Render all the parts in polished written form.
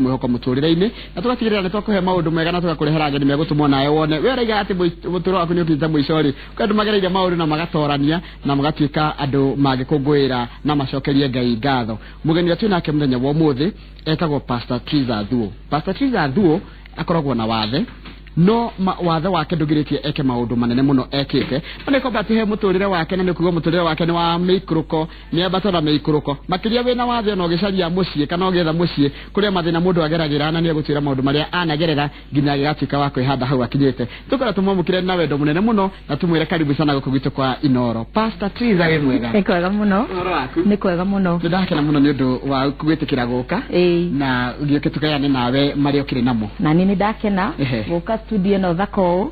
Mwĩhoko mũtũrĩre-inĩ na tũgatigĩrĩra nĩ twakũhe maũndũ mega na tũgakũrehera ageni megũtũmwo nawe wone we ũraiga atĩ mũtũrĩre waku nĩ ũkinyĩte mũico rĩ, kwĩ andũ magereire maũndũ na magatorania na magatuĩka andũ mangĩkũngũĩra na macokerie Ngai ngatho. Mũgeni ũrĩa twĩ nake mũthenya wa ũmũthĩ etagwo Pastor Triza Thuo. Pastor Triza Thuo akoragwo na wathe no wathe wake ndũgirĩtie eke maũndũ manene mũno ekĩte, no nĩ kwamba atũhe mũtũrĩre wake na nĩ kuga mũtũrĩre wake nĩ wa mĩikũrũko, mĩambato na mĩikũrũko makĩria. Wĩna wathe ona ũgĩcaria mũciĩ kana ũgĩetha mũciĩ kũrĩa mathĩna mũndũ ageragĩra, na nĩ egũtwĩra maũndũ marĩa anagerera nginya agĩgatuĩka wa kwĩhanda hau akinyĩte. Tũkwenda tũmwamũkĩre na wendo mũnene mũno na tũmwĩre karibu sana gũkũ gwitũ kwa Inoro. Pastor Triza, wĩ mwega? Nĩ kwega mũno. Ũhoro waku? Nĩ kwega mũno. Nĩ ndakena mũno nĩ ũndũ wa gwĩtĩkĩra gũka na gĩũke tũgayane nawe marĩa ũkĩrĩ namo. Na niĩ nĩ ndakena gũka studio ĩno thaka ũũ.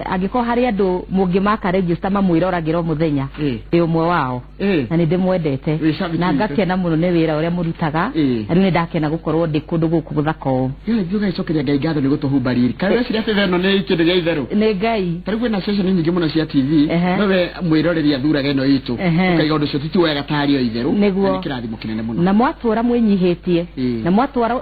Angĩkorwo harĩ andũ mũngĩmaka register mamwĩroragĩra o mũthenya, ndĩ ũmwe wao na nĩ ndĩmwendete Wĩ shabiki na witũ. Ngakena mũno nĩ wĩra ũrĩa mũrutaga. Na rĩu nĩ ndakena gũkorwo ndĩ kũndũ gũkũ gũthaka ũũ. Nĩ ũgagĩcokeria Ngai ngatho nĩ gũtũhumba riri. Kaĩ weciria atĩ thaa ĩno nĩ kĩndũ gĩa itherũ? Nĩ Ngai. Ta rĩu kwĩna ceceni nyingĩ mũno cia TV, no we mwĩroreri athuraga ĩno itũ. Ũkaiga ũndũ ũcio ti wega tarĩ o itherũ. Nĩguo. Na nĩ kĩrathimo kĩnene mũno. Na mwatũra mwĩnyihĩtie na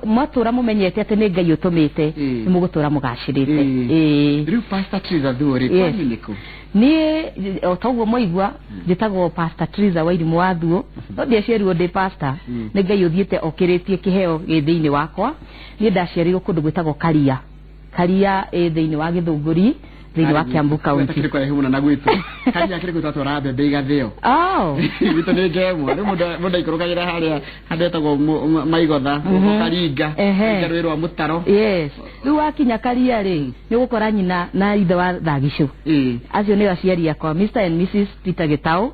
mwatũra mũmenyete atĩ nĩ Ngai ũtũmĩte, nĩ mũgũtũra mũgacĩrĩte. Rĩu Pastor Triza Thuo rĩ, kwanyu nĩ kũ? Niĩ o ta ũguo mwaigua, njĩtagwo Pastor Triza Wairimũ wa Thuo, no ndiaciarirwo ndĩ pastor. Nĩ Ngai ũthiĩte okĩrĩtie kĩheo gĩ thĩinĩ wakwa. Niĩ ndaciarirwo kũndũ gwĩtagwo Karia. Karia ĩ thĩinĩ wa Gĩthũngũri, thĩinĩ wa Kiambu County. Kĩrĩ kũraihu mũno na gwitũ. Karia kĩrĩ gwitũ twatwaraga mbembe igathĩo. Gwitũ nĩ ngemwa. Rĩu mũndũ aikũrũkagĩra harĩa handũ hetagwo Maigotha, ũkaringa, ũkaringa rũĩ rwa mũtaro. Yes. Rĩu wakinya Karia rĩ, nĩ ũgũkora nyina na ithe wa Thagicũ. Acio nĩo aciari akwa, Mr and Mrs Peter Gĩtaũ.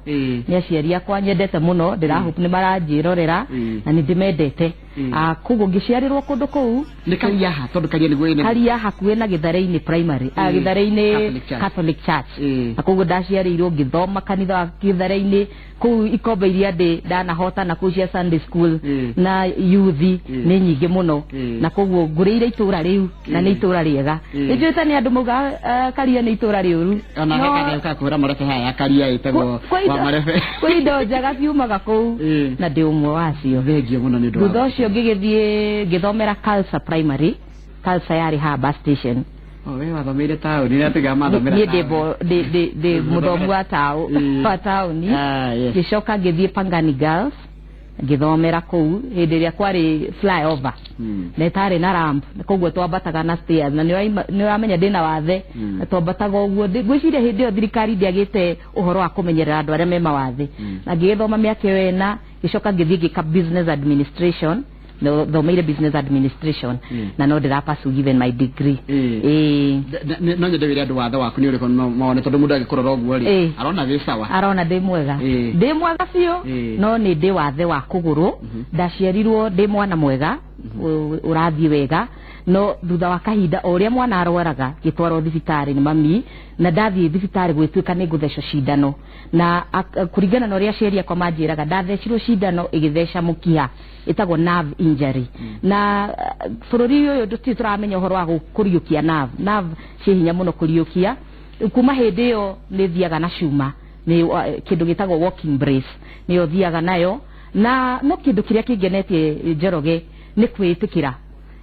Nĩ aciari akwa nyendete mũno, ndĩrahope nĩ maranjĩrorera na nĩ ndĩmendete. Ah, koguo ngĩciarĩrwo kũndũ kũu. Nĩ Karia ha? Tondũ Karia nĩguo ĩnene. Karia hakuhĩ na Gĩtharĩ-inĩ Primary, ah, Gĩtharĩ-inĩ Catholic Church. Catholic Church. Na koguo ndaciarĩirwo ngĩthoma kanitha wa Gĩtharĩ-inĩ kũu. Ikombe iria ndĩ ndanahotana kũu cia Sunday school na youth nĩ nyingĩ mũno. Na koguo ngũrĩire itũra rĩu na nĩ itũra rĩega. Nĩ njũĩ ta nĩ andũ maugaga, Karia nĩ itũra rĩũru. Ona he katheu ka kũhũra marebe haya ya Karia ĩtagwo Kwĩ wa marebe. Kwĩ indo njega ciumaga kũu na ndĩ ũmwe wacio. Thengio mũno nĩ ũndũ Thutha wa ũcio ngĩgĩthiĩ ngĩthomera Culture Primary. Culture yarĩ haha bus station. Oh, we wathomeire taũni na tiga mathomera Niĩ ndĩ taũni. Ndĩ mũthomu wa wa taũni. Ah, yes. Ngĩcoka ngĩthiĩ Pangani Girls, ngĩthomera kũu hĩndĩ ĩrĩa kwarĩ flyover na ĩtarĩ na ramp, koguo twambataga na stairs na nĩ ũramenya ndĩna wathe na twambataga ũguo. Ngwĩciria hĩndĩ ĩyo thirikari ndĩagĩte ũhoro wa kũmenyerera andũ arĩa me mawathe. Na ngĩgĩthoma mĩaka ĩyo 4, ngĩcoka ngĩthiĩ ngĩka business administration. No thomeire business administration na no ndĩra pursue even my degree. Ĩĩ. No nyende wĩre andũ wathe waku nĩ ũrĩkũ no mone, tondũ mũndũ agĩkũrora ũguo rĩ, arona wĩ sawa. Arona ndĩ mwega. Ndĩ mwega biũ. No nĩ ndĩ wathe wa kũgũrũ. Ndaciarirwo ndĩ mwana mwega ũrathiĩ wega, no thutha wa kahinda, o ũrĩa mwana arwaraga, ngĩtwarwo thibitarĩ nĩ mami, na ndathiĩ thibitarĩ gwĩtuĩka nĩ ngũthecwo cindano, na kũringana na ũrĩa aciari akwa manjĩraga, ndathecirwo cindano ĩgĩtheca mũkiha, ĩtagwo nerve injury. Na bũrũri ũyũ tũtirĩ tũramenya ũhoro wa kũriũkia nerve. Nerve ciĩ hinya mũno kũriũkia. Kuma hĩndĩ ĩyo nĩ thiaga na cuma, nĩ kĩndũ gĩtagwo walking brace, nĩyo thiaga nayo. Na no kĩndũ kĩrĩa kĩngenetie, Njoroge, nĩ kwĩĩtĩkĩra,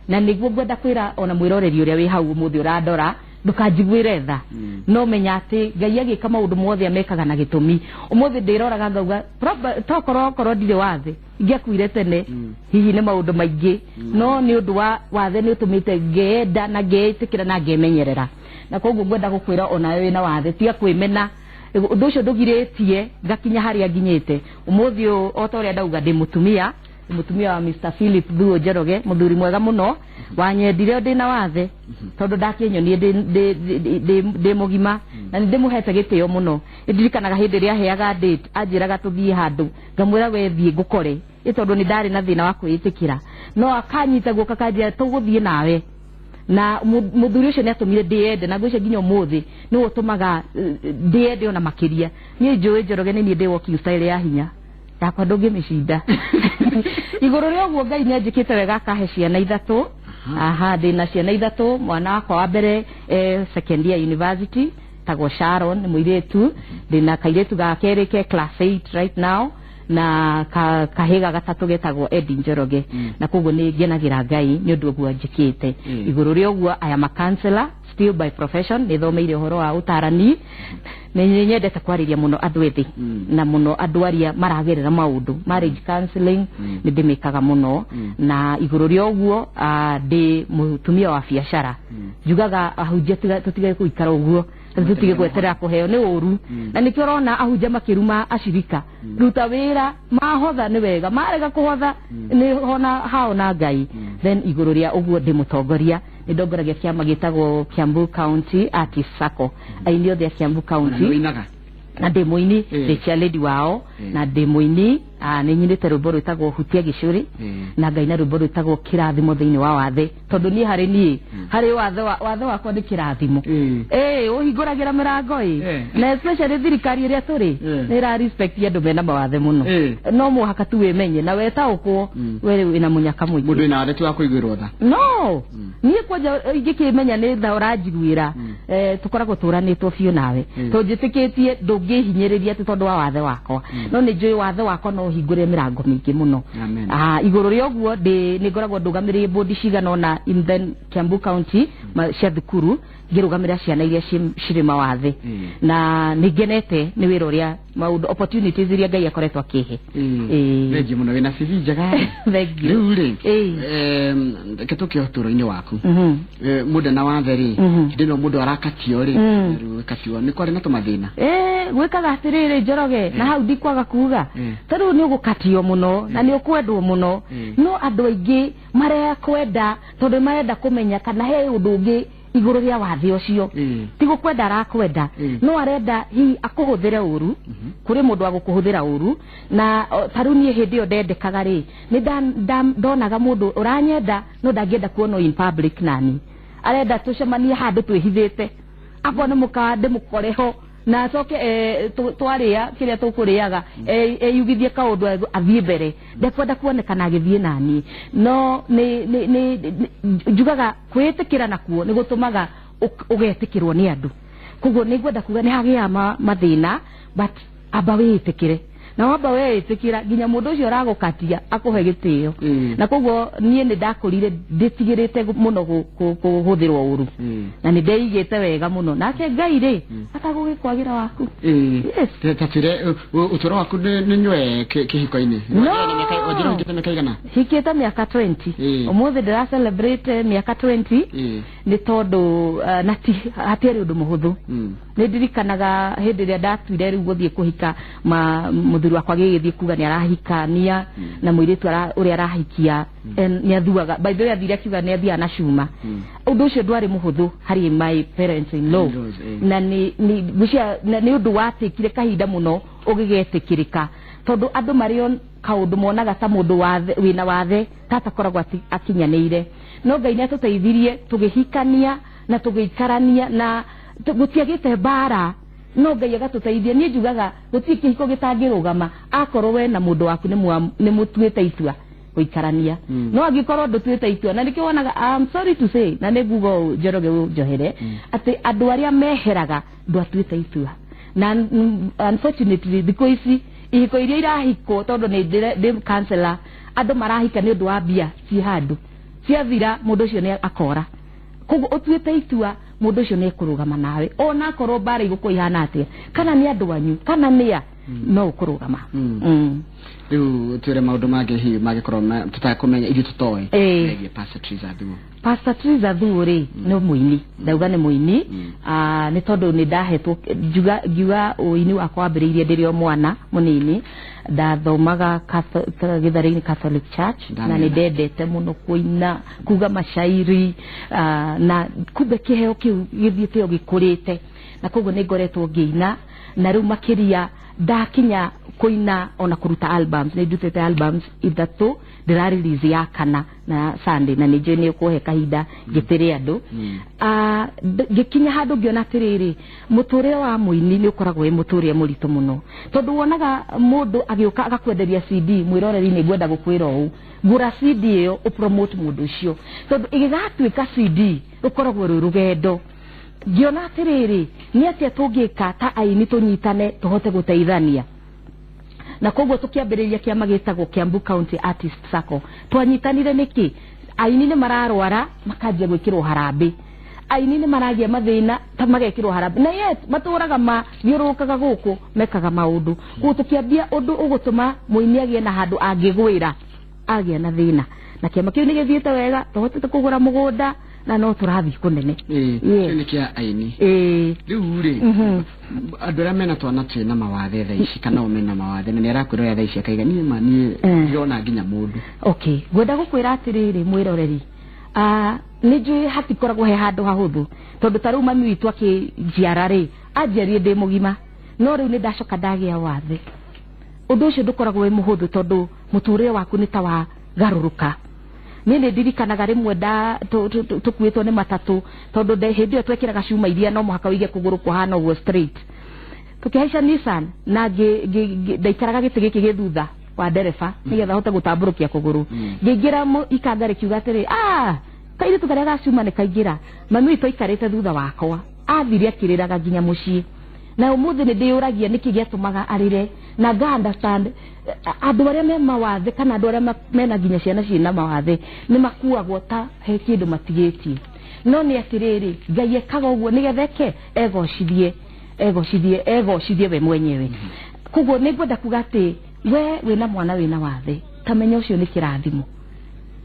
na nĩguo ngwenda kwĩra ona mwĩroreri ũrĩa wĩ hau ũmũthĩ ũrandora, ndũkanjiguĩre tha, no menya atĩ Ngai agĩka maũndũ mothe amekaga na gĩtũmi. Ũmũthĩ ndĩroraga ngauga tokorwo okorwo ndirĩ wathe ingĩakuire tene, hihi nĩ maũndũ maingĩ, no nĩ ũndũ wa wathe nĩ ũtũmĩte ngeenda na ngeĩtĩkĩra na ngemenyerera. Na koguo ngwenda gũkwĩra onawe wĩna wathe, tiga kwĩmena. Ũndũ ũcio ndũgirĩtie ngakinya harĩa nginyĩte ũmũthĩ ũyũ. O ta ũrĩa ndauga, ndĩ mũtumia, ndĩ mũtumia wa Mr Philip Thuo Njoroge, mũthuri mwega mũno wanyendire o ndĩna wathe, tondũ ndakĩnyonie ndĩ mũgima, na nĩ ndĩmũhete gĩtĩo mũno. Nĩ ndirikanaga hĩndĩ ĩrĩa aheaga date, anjĩraga tũthiĩ handũ, ngamwĩra we thiĩ ngũkore, ĩ tondũ nĩ ndarĩ na thĩna wa kwĩĩtĩkĩra, no akanyita guoko akanjĩra tũgũthiĩ nawe. Na mũthuri ũcio nĩ atũmire ndĩende, na ngwĩciria nginya ũmũthĩ nĩwe ũtũmaga ndĩende ona makĩria. Niĩ njũĩ, Njoroge, nĩ niĩ ndĩ walking style ya hinya yakwa ndũngĩmĩcinda. Igũrũ rĩa ũguo, Ngai nĩ anjĩkĩte wega akahe ciana ithatũ. Aha, ndĩna ciana ithatũ. Mwana wakwa wa mbere second year university, tagwo Sharon, nĩ mũirĩtu. Ndĩna kairĩtu ga kerĩ ke class 8 right now. Na kahĩ ga gatatũ getagwo Eddie Njoroge. Na koguo nĩ ngenagĩra Ngai nĩ ũndũ ũguo njĩkĩte. Igũrũ rĩa ũguo, I am a counselor still by profession. Nĩ thomeire ũhoro wa ũtarani. Nĩ nyendete kwarĩria mũno andũ ethĩ na mũno andũ arĩa maragerera maũndũ, marriage counseling nĩ ndĩmĩkaga mũno. Na igũrũ rĩa ũguo, ndĩ mũtumia wa biacara. Njugaga ahunjia tũtige gũikara ũguo, tũtige gweterera kũheo nĩ ũru. Na nĩkĩo ũrona ahunjia makĩruma acirika. Ruta wĩra, mahotha nĩ wega, marega kũhotha nĩ hona hao na Ngai. Then igũrũ rĩa ũguo, ndĩ mũtongoria, nĩ ndongoragia kĩama gĩtagwo Kiambu County Artist Sacco, aini othe a Kiambu Na County. nĩ ũinaga? Na ndĩ mũini. Ndĩ chairlady wao. Na ndĩ mũini. Nĩ nyinĩte rwĩmbo rwĩtagwo Hutia Gĩcũrĩ na ngaina rwĩmbo rwĩtagwo Kĩrathimo thĩinĩ wa wathe, tondũ niĩ harĩ niĩ harĩ wathe wathe wakwa nĩ kĩrathimo. Ĩĩ, ũhingũragĩra mĩrango ĩ. Na especially thirikari ĩrĩa tũrĩ nĩ ĩra respect andũ mena mawathe mũno. No mũhaka tu wĩmenye na wetaũkwo we rĩu wĩna mũnyaka mũingĩ. Mũndũ wĩna wathe ti wa kũiguĩrwo tha. No niĩ kwanja ingĩkĩmenya nĩ tha ũranjiguĩra, tũkoragwo tũranĩtwo biũ nawe. Tũnjĩtĩkĩtie ndũngĩhinyĩrĩria atĩ tondũ wa wathe wakwa, no nĩ njũĩ wathe wakwa no ũhingũre mĩrango mĩingĩ mũno. Amen. Igũrũ rĩa ũguo, ndĩ nĩ ngoragwo ndũgamĩrĩire bodi cigana ũna in then Kiambu County cia thukuru, ngĩrũgamĩrĩra ciana iria cirĩ mawathe. Na nĩ ngenete nĩ wĩra ũrĩa maũndũ, opportunities iria Ngai akoretwo akĩhe. Thengiũ mũno, wĩna CV njega. Thank you. Rĩu rĩ, reke tũke ũtũũro-inĩ waku. Mũndũ na wathe rĩ, hĩndĩ ĩno mũndũ arakatio rĩ, rĩu katio nĩ kwarĩ na tũmathĩna? Gwĩkaga atĩrĩrĩ, Njoroge, na hau ndikwaga kuga, ta rĩu nĩ ũgũkatio mũno na nĩ ũkwendwo mũno, no andũ aingĩ marekwenda tondũ marenda kũmenya kana he ũndũ ũngĩ igũrũ rĩa wathe ũcio. Ti gũkwenda arakwenda, no arenda hihi akũhũthĩre ũru. Kũrĩ mũndũ wa gũkũhũthĩra ũru. Na ta rĩu niĩ hĩndĩ ĩyo ndendekaga rĩ, nĩ ndonaga mũndũ ũranyenda no ndangĩenda kuonwo in public nani, arenda tũcemanie handũ twĩhithĩte, akorwo nĩ mũkawa ndĩmũkore ho, na acoke twarĩa kĩrĩa tũkũrĩaga, eyugithie kaũndũ athiĩ mbere, ndekwenda kuonekana agĩthiĩ nani. No nĩ njugaga kwĩĩtĩkĩra nakuo nĩ gũtũmaga ũgetĩkĩrwo nĩ andũ. Koguo nĩ ngwenda kuga nĩ hagĩaga mathĩna, but amba wĩĩtĩkĩre, na wamba weĩtĩkĩra, nginya mũndũ ũcio ũragũkatia akũhe gĩtĩo. Na koguo niĩ nĩ ndakũrire ndĩtigĩrĩte mũno kũhũthĩrwo ũru, na nĩ ndeigĩte wega mũno, nake Ngai rĩ atagũgĩkwagĩra waku. Yes. Ta twĩre ũtũũro waku nĩ nywe kĩhiko-inĩ. No. Wanjĩra ũhikĩte mĩaka igana? Hikĩte mĩaka 20. Ũmũthĩ ndĩra celebrate mĩaka 20. Nĩ tondũ na ti hatiarĩ ũndũ mũhũthũ. Nĩ ndirikanaga hĩndĩ ĩrĩa ndatuire rĩu gũthiĩ kũhika, ma mũthuri wakwa agĩgĩthiĩ kuga nĩ arahikania na mũirĩtu ũrĩa arahikia. Nĩ athuaga, by the way, athire akiuga nĩ athiaga na cuma. Ũndũ ũcio ndwarĩ mũhũthũ harĩ my parents in law. In-laws, eh. Na nĩ ngwĩciria na nĩ ũndũ watĩkire kahinda mũno ũgĩgetĩkĩrĩka, tondũ andũ marĩ o kaũndũ monaga ta mũndũ wathe wĩna wathe ta atakoragwo akinyanĩire. No Ngai nĩ atũteithirie tũgĩhikania na tũgĩikarania na gũtiagĩte mbara, no Ngai agatũteithia. Niĩ njugaga gũtirĩ kĩhiko gĩtangĩrũgama akorwo we na mũndũ waku nĩ mũtuĩte itua gũikarania. No angĩkorwo ndũtuĩte itua, na nĩkĩo wonaga, I'm sorry to say, na nĩ nguga ũũ, Njoroge, ũnjohere, atĩ andũ arĩa meheraga ndwatuĩte itua. Na unfortunately thikũ ici ihiko iria irahikwo, tondũ nĩ ndĩ counselor, andũ marahika nĩ ũndũ wa mbia ci handũ, ciathira mũndũ ũcio nĩ akora. Koguo ũtuĩte itua, mũndũ ũcio nĩ ekũrũgama nawe ona akorwo mbara igũkorwo ihana atĩa, kana nĩ andũ anyu kana nĩa, no ũkũrũgama. Rĩu twĩre maũndũ mangĩ hihi mangĩkorwo tũtakũmenya, ithuĩ tũtoĩ, megiĩ Pastor Triza Thuo. Pastor Triza Thuo rĩ, nĩ mũini. Ndauga nĩ mũini. Nĩ tondũ nĩ ndahetwo njuga, ngiuga ũini wakwa wambĩrĩirie ndĩrĩ o mwana mũnini. Ndathomaga Gĩtharĩ-inĩ Catholic Church na Ndamenya. nĩ ndendete mũno kũina, kuga macairi, na kumbe kĩheo kĩu gĩthiĩte o gĩkũrĩte, na koguo nĩ ngoretwo ngĩina. Na rĩu makĩria ndakinya kũina ona kũruta albums. Nĩ ndutĩte albums ithatũ, ndĩra release ya kana na Sunday, na nĩ njũĩ nĩ ũkũhe kahinda ngĩtĩre andũ. Ngĩkinya handũ ngĩona atĩrĩrĩ, mũtũrĩre wa mũini nĩ ũkoragwo wĩ mũtũrĩre mũritũ mũno, tondũ wonaga mũndũ agĩũka agakwenderia CD, mwĩroreri nĩ ngwenda gũkwĩra ũũ, gũra CD ĩyo ũpromote mũndũ ũcio, tondũ ĩgĩgatuĩka CD rũkoragwo rwĩ rũgendo. Ngĩona atĩrĩrĩ, nĩ atĩa tũngĩka ta aini tũnyitane tũhote gũteithania? Na Na koguo tukiambĩrĩria kĩama gĩtagwo Kiambu County Artist Sacco. Twanyitanire nĩkĩ? Aini nĩ mararwara makanjia gwĩkĩrwo harambĩ, aini nĩ maragia mathĩna ta magekĩrwo harambĩ, na yet matũraga mathiũrũrũkaga gũkũ mekaga maũndũ. Koguo tũkĩambia ũndũ ũgũtũma mũini agĩe na handũ angĩgwĩra agĩa na thĩna, na kĩama kĩu nĩ gĩthiĩte wega, tũhotete kũgũra mũgũnda na no tũrathiĩ kũnene. Kĩu nĩ kĩa aini. Rĩu rĩ, andũ arĩa mena twana twĩna mawathe thaa ici, kana o mena mawathe na nĩ arakwĩrora thaa ici akaiga, niĩ ma niĩ ndirona nginya mũndũ. Okay, ngwenda gũkwĩra atĩrĩrĩ, mwĩroreri, nĩ njũĩ hatikoragwo he handũ hahũthũ, tondũ ta rĩu mami witũ akĩnjiara rĩ, anjiarire ndĩ mũgima, no rĩu nĩ ndacoka ndagĩa wathe. Ũndũ ũcio ndũkoragwo wĩ mũhũthũ, tondũ mũtũrĩre waku nĩ ta wa garũrũka. Niĩ nĩ ndirikanaga rĩmwe nda tũkuĩtwo nĩ matatũ, tondũ hĩndĩ ĩyo twekĩraga cuma iria no mũhaka ũige kũgũrũ kũhana ũguo straight. Tũkĩhaica Nissan na ndaikaraga gĩtĩ gĩkĩ gĩ thutha wa ndereba nĩgetha hote gũtambũrũkia kũgũrũ. Ngĩingĩra, ikanga rĩkiuga atĩrĩ, "Ah, kairĩtu karĩa ga cuma nĩ kaingĩra." Mami witũ aikarĩte thutha wakwa, athire akĩrĩraga nginya mũciĩ, na ũmũthĩ nĩ ndĩyũragia nĩkĩ gĩatũmaga arĩre, na nga understand andũ arĩa me mawathe kana andũ arĩa mena nginya ciana ciĩna mawathe nĩ makuagwo ta he kĩndũ matigĩtie. No nĩ atĩrĩrĩ, Ngai ekaga ũguo nĩgetha eke egocithie, egocithie, egocithie we mwenyewe. Koguo nĩ ngwenda kuga atĩ we wĩna mwana wĩna wathe, ta menya ũcio nĩ kĩrathimo,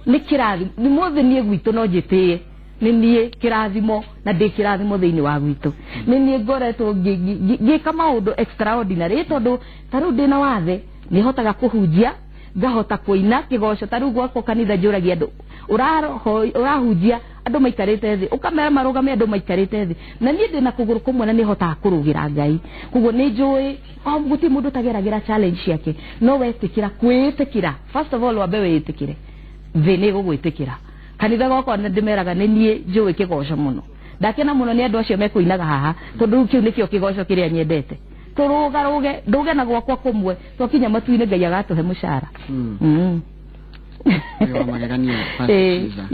nĩ kĩrathimo. Nĩ mũthĩ niĩ gwitũ no njĩtĩe nĩ niĩ kĩrathimo, na ndĩ kĩrathimo thĩinĩ wa gwitũ. Nĩ niĩ ngoretwo ngĩka maũndũ extraordinary, tondũ ta rĩu ndĩna wathe nĩ hotaga kũhunjia, ngahota kũina kĩgoco. Ta rĩu gwakwa kanitha njũragia andũ, ũrahunjia andũ maikarĩte thĩ, ũkamera marũgame andũ maikarĩte thĩ, na niĩ ndĩna kũgũrũ kũmwe na nĩ hotaga kũrũgĩra Ngai. Koguo nĩ njũĩ o gũtirĩ mũndũ ũtageragĩra challenge ciake, no wetĩkĩra kwĩĩtĩkĩra, first of all wambe wĩĩtĩkĩre, thĩ nĩ ĩgũgwĩtĩkĩra. Kanitha gwakwa nĩ ndĩmeraga nĩ niĩ njũĩ kĩgoco mũno. Ndakena mũno nĩ andũ acio mekũinaga haha, tondũ rĩu kĩu nĩkĩo kĩgoco kĩrĩa nyendete. Tũrũgarũge ndũge na gwakwa kũmwe, twakinya matu-inĩ Ngai agatũhe mũcara. Nĩ wa magegania, Pastor Caesar.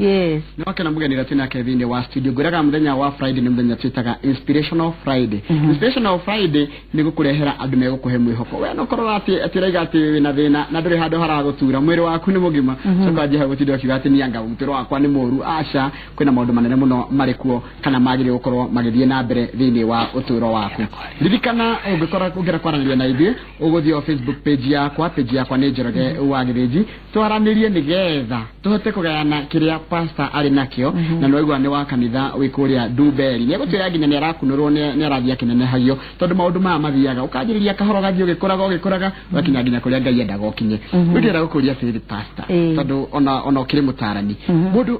Nĩ wakena mũgeni ũrĩa twĩnake thĩinĩ wa studio. Ngwĩraga mũthenya wa Friday nĩ mũthenya twĩtaga Inspirational Friday. Inspirational Friday nĩ gũkũrehera andũ megũkũhe mwĩhoko. We no korwo atĩ atĩ ũraiga atĩ wĩna thĩna na ndũrĩ handũ haragũtura, mwĩrĩ waku nĩ mũgima, coka wanjie hau gũtinda ũkiuga atĩ niĩ anga mũtũrĩre wakwa nĩ mũru. Aca, kwĩna maũndũ manene mũno marĩ kuo kana magĩrĩire gũkorwo magĩthiĩ na mbere thĩinĩ wa ũtũũro waku. Ririkana ũngĩkorwo ũngĩenda kwaranĩria na ithuĩ, ũgũthiĩ o Facebook page yakwa. Page yakwa nĩ Njoroge wa Gĩthĩnji. Twaranĩrie nĩgetha tũhote kũgayana kĩrĩa pastor arĩ nakĩo. Na nĩwaigua nĩ wa kanitha wĩ kũrĩa Ndumberi, nĩ egũtwĩra nginya nĩ arakunũrwo, nĩ arathiĩ akĩnenehagio, tondũ maũndũ maya mathiaga ũkanjĩrĩria kahora, ũgathiĩ ũgĩkũraga, ũgĩkũraga, ũgakinya nginya kũrĩa Ngai endaga ũkinye. Rĩu ndĩrenda gũkũria atĩrĩrĩ, pastor, tondũ ona ũkĩrĩ mũtarani, mũndũ